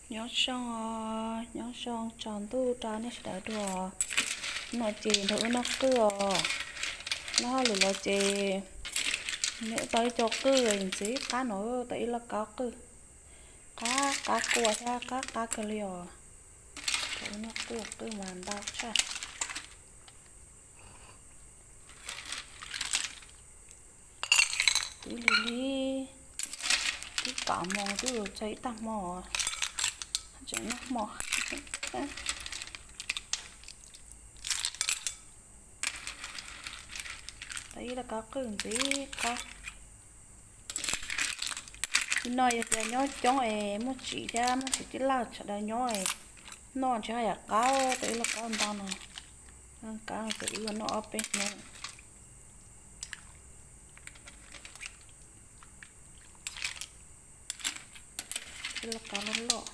Nyob zoo, nyob zoo tsaus ntuj rau nej sawv daws dua. No ces nrog wb noj qwj os. Noj hauj lwm los ces nws tau ib co qwj ntxiv qab no, tau ib lauj kaub qwj. Qab qab kua thiab qab qab kawg li os. Nrog wb noj qwj, qwj mas ntau tshaj. Twb lig lig, twb kaum moos twb txog ib tag hmo, tseem noj hmo. Tau ib lauj kaub qwj ntxiv qab. Nim no yog tias nyob coob es muaj txiv thiab muaj txiv tij laug sawv daws nyob es noj ntshe haj yam qab tau ib lauj kaub ntau no. Lauj kaub ces wb yuav noj ob peb hnub. Ib lauj kaub loj loj.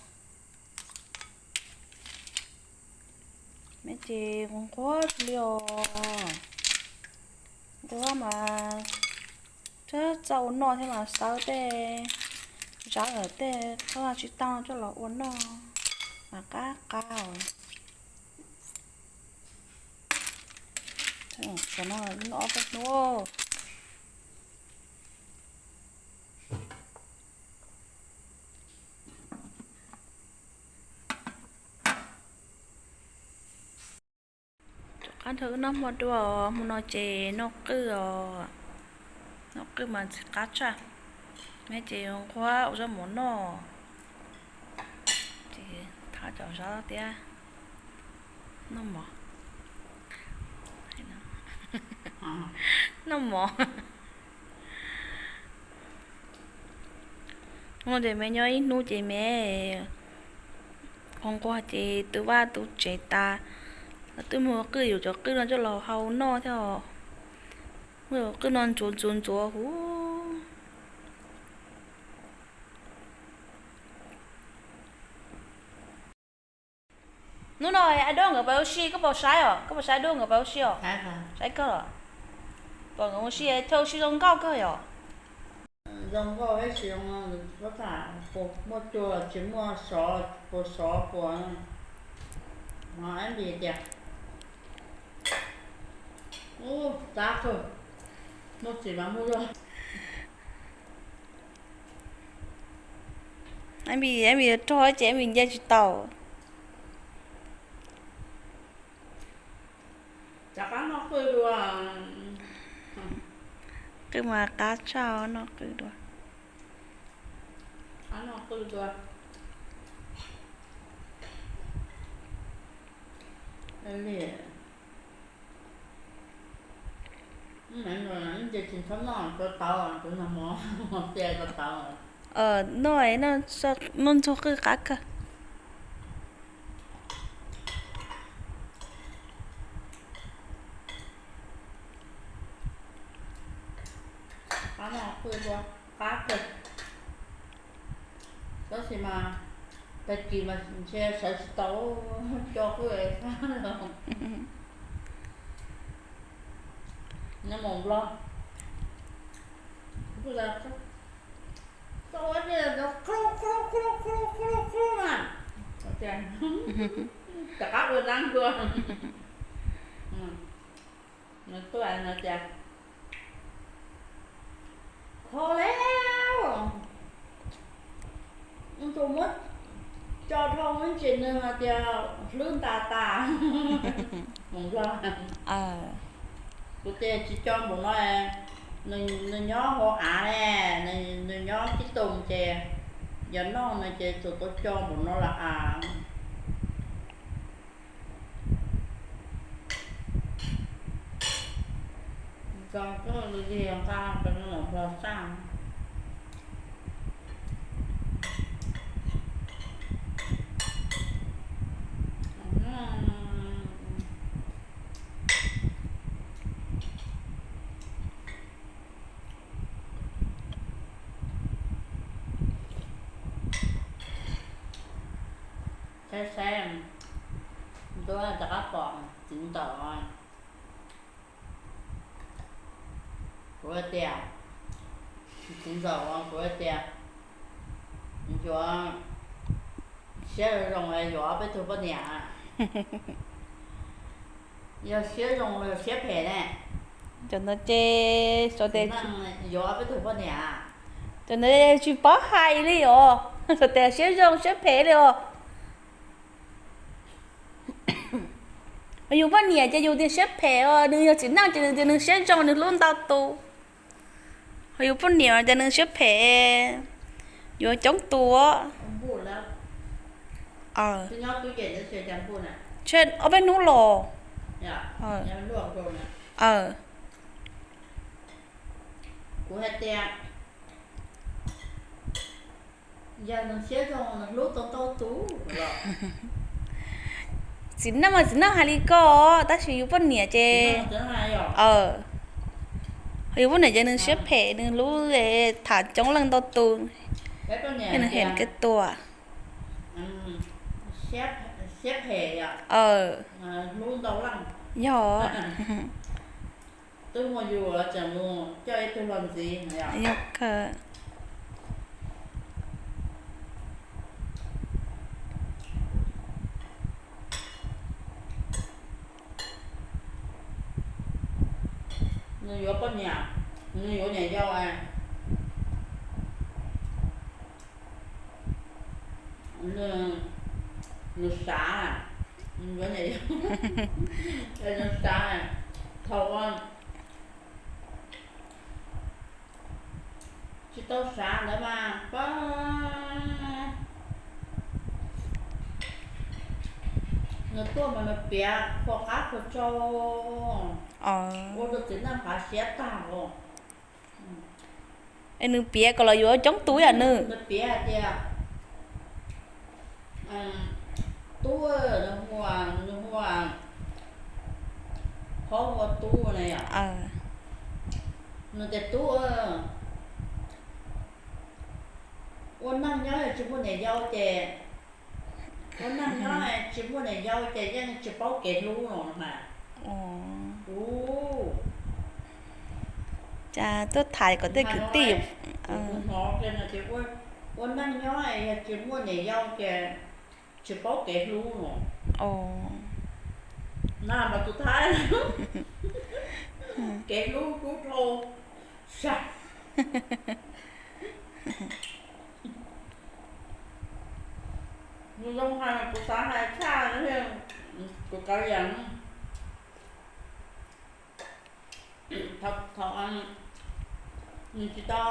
Me ces nquag nquag li os. Nquag mas txawj txawj ua noj thiab mas xawb tej zaub lawm tej qhov tsis tau coj los ua noj mas qab qab os. Tsam no noj ob peb hnub. Rov qab nrog wb noj hmo dua os, hmo no ces noj qwj os. Noj qwj mas ntxim qab tshaj. Me ces nquag ua zaub mov noj. Ces thov cov zaub thiab. Noj mov. Noj mov. Hnub no ces me nyob ib hnub ces me nquag nquag ces tu vaj tu tsev tas, twb muaj qwj, yuav cov qwj no coj los hau noj thiab os. Muaj cov qwj no ntxuav ntxuav ntxuav huv. Hnub no Ab Dub nkawd pais ua si, koj puas saib os? Koj puas saib Ab Dub nkawd pais ua si os? Saib kawg los. Pom nkawd ua si, chaw ua si zoo nkauj kawg yom. Zoo nkauj ib si, muaj cua tsis muaj sov, puas sov puas. Ab Npis tias, ub, tab kawg, muaj txiv mas muaj zog. Ab Npis, Ab Npis rog ces Ab Npis nce tsis tau. Rov qab noj qwj dua. Qwj mas qab tshaj, noj qwj dua. Qab noj qwj dua. Li, ces tsis txhob noj cov tauv, cov no mos, mos tias cov tauv. Noj, noj ntxuag qwj qab kawg. Qab noj qwj dua, qab kawg. Tab sis mas tag kis mas ntshe sawv tsis tau, co qwj sab los. Nyob mus Nplog, kuv ua qlub qlub qlub qlub qlub qlub na, rov qab ua dab dua. Nws tuaj no tias, kho lawm, tus muab co dhau ntsis nws hais tias hlwb ntas tas. Mus Nplog, kuv tias tsis co npaum no, nws nyob hauv av ne, nws nyob tib tug ces yog noj no ces txawm tau co npaum no lawm as. Nqa koj li nqa rau Nplog saj. Saib saib, ntuj, rov qab pom txiv ntxawm. Kuv tias, txiv ntxawm, kuv tias, yuav Siab zoo yuav ob peb tug poj niam. Yog siab zoo los yog siab phem ne? Cov ntawd ces, yuav ob peb tug poj niam. Cov ntawd tsis paub hais li os, xav tias siab zoo siab phem li os. Yus poj niam ces yus tias siab phem os, nws yog txiv neej ces nws tias nws siab zoo nws hlub ntau tus. Ho yus poj niam ces nws siab phem, yuav coob tus. Ob peb hnub los. Kuv hais tias, yog nws siab zoo nws hlub tau ntau tus. Txiv neej mas txiv neej hais li ko, tab sis yus poj niam ces, yus poj niam ces nws siab phem nws hlub tham coob leej ntau tus, nws hem kev tua. Yog. Yog kawg. Nws yuav poj niam, nws yuav niam yau. Nws xav, nws xav, thaum tsis tau xav ntawd mas pab, nws tuaj mas nws piav qhuas qab qhuas tsau ua rau txiv neej hav siab tag os. Es nws piav kom los yuav coob tus yam nws piav hais tias, tub, nws hu, nws hu, qhov hu ua tub na yom. Nws tias tub, ua neej nyob tsis muaj niam yau ces, ua neej nyob tsis muaj niam yau ces yeej tsis paub kev hlub no mas. Ua, cas tuaj tham kom tej kwv tij, hnov tias ua neej nyob yog tsis muaj niam yau ces tsis paub kev hlub no. Na mas tus thaib, kev hlub kub dhau sab. Nws zoo hais kuv xav hais tshaj, kuv kav yam. Thaum nws tsis tau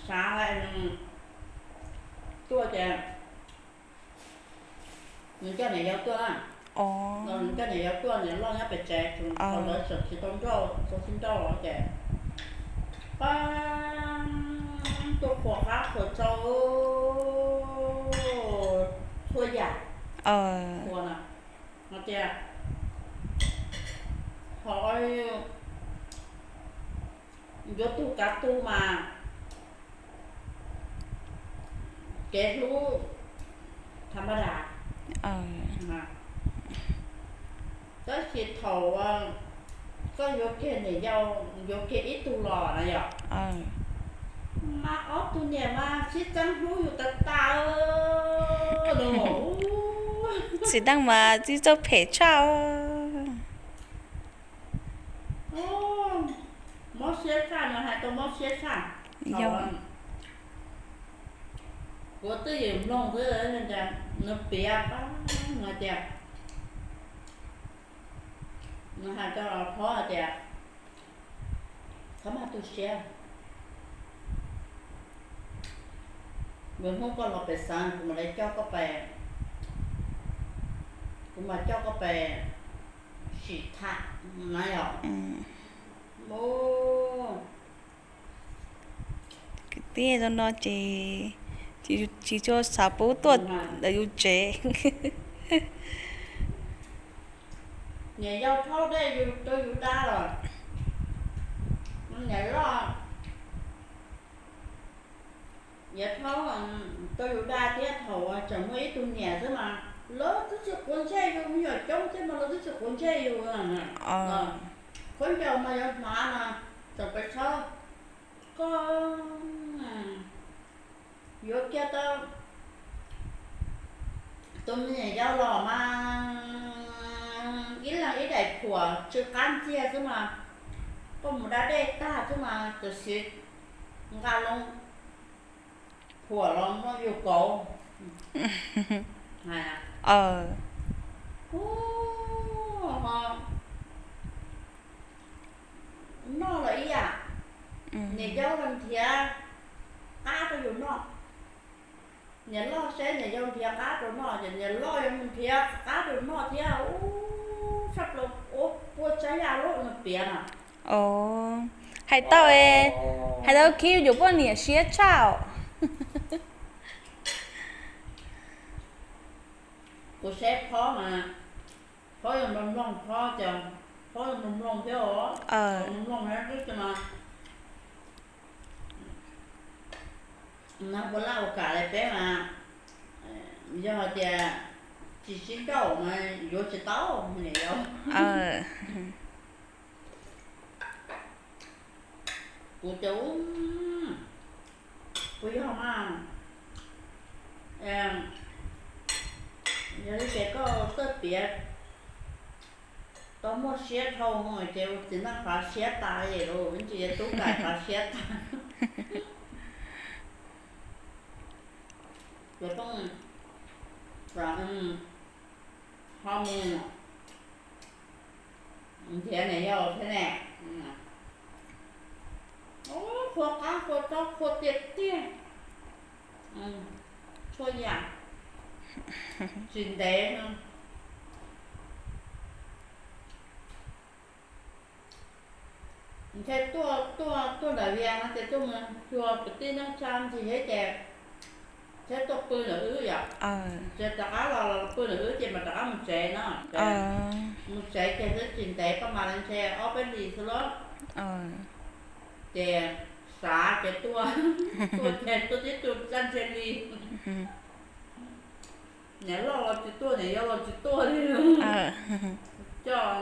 xav, nws tuaj ces nws coj niam yau tuaj na. Nws coj niam yau tuaj, niam loj nyob pem tsev, thaum ntawd tseem tsis tau nrauj, tau tsis nrauj ces pab tuaj qhuas qab qhuas tsau txhua yam. Qhuas na, hais tias thaum yuav tug kav tug mas kev hlub tham ma das. Tab sis thaum koj yuav kiag niam yau, yuav kiag ib tug los na yom, mas ob tug niam mas sib txeeb hlub yus tas tas. Txiv neej mas txij txoj phem tshaj. Mob siab tshaj, nws hais tau mob siab tshaj. Yog, kuv twb ywm mloog xwb, nws piav pab hais tias, nws hais rau Thov hais tias, Thov maj tu siab, lwm hnub koj los pem xeev kuv mam li coj koj pem, kuv mam coj koj pem sim tham na yom. Kwv tij zoo no ces tsis tshua xav pub tuaj ntawm yus tsev. Niam yau thaub dej rau yus da los, niam loj yav thaub rau yus da thiab. Thaum tseem muaj ib tug niam xwb mas lawv twb tsis quav ntsej yus, me nyuam coob thiab mas lawv twb tsis quav ntsej yus. Khaub ncaws mas yuav hnav mas tseem pes tshawb, koj yuav kiag tau Tus me nyuam yaus los mas ib leeg ib daim phuam tsw qab ntxiag xwb mas, koj mus da dej tag xwb mas tam sim nqa loo phuam los muab yus kauv. Noj los ib yam, niam yau los nrhiav qab rau yus noj. Niam loj seb niam yau nrhiav qab rau noj ces niam loj yuav mus nrhiav qab rau noj thiab. Ub, tshaj plaws ua puas tsav yam lub nws piav no. Hais tau, hais tau khi yus poj niam siab tshaj. Kuv seb phob mas, phob yuav mloog mloog phob ces, phob yuav mloog mloog thiab os, mloog mloog thiab xwb mas. Nag puas laj ua kam li peb mas, yog hais tias tsis sib nrauj mas yuav tsis tau, niam yau. Kuv ces, kuv yog mas, yog li ces koj txawj piav tau muaj siab dhau ces ua txiv neej fav siab tas es ua ntsis tub kais fav siab tas. Ces phooj, ho mus nrhiav niam yau thiab ne. Qhua qab qhua tsob qhua tiag tiag, txhua yam tsis ntev no. Ntshe tuaj, tuaj, tuaj ntawm Vias no ces tuaj mus xyuas kwv tij neej tsa ntsis thiab ces thiab tuaj pw ntawm wb yom. Ces rov qab los pw ntawm wb ces mam rov qab mus tsev no. Mus tsev ces twb tsis ntev koj mas li ntshe ob peb hlis xwb lauj. Ces xav ces tuaj, tuaj ces tuaj tib tug daj ntseg li. Niam loj los tsis tuaj, niam yau los tsis tuaj li. Coj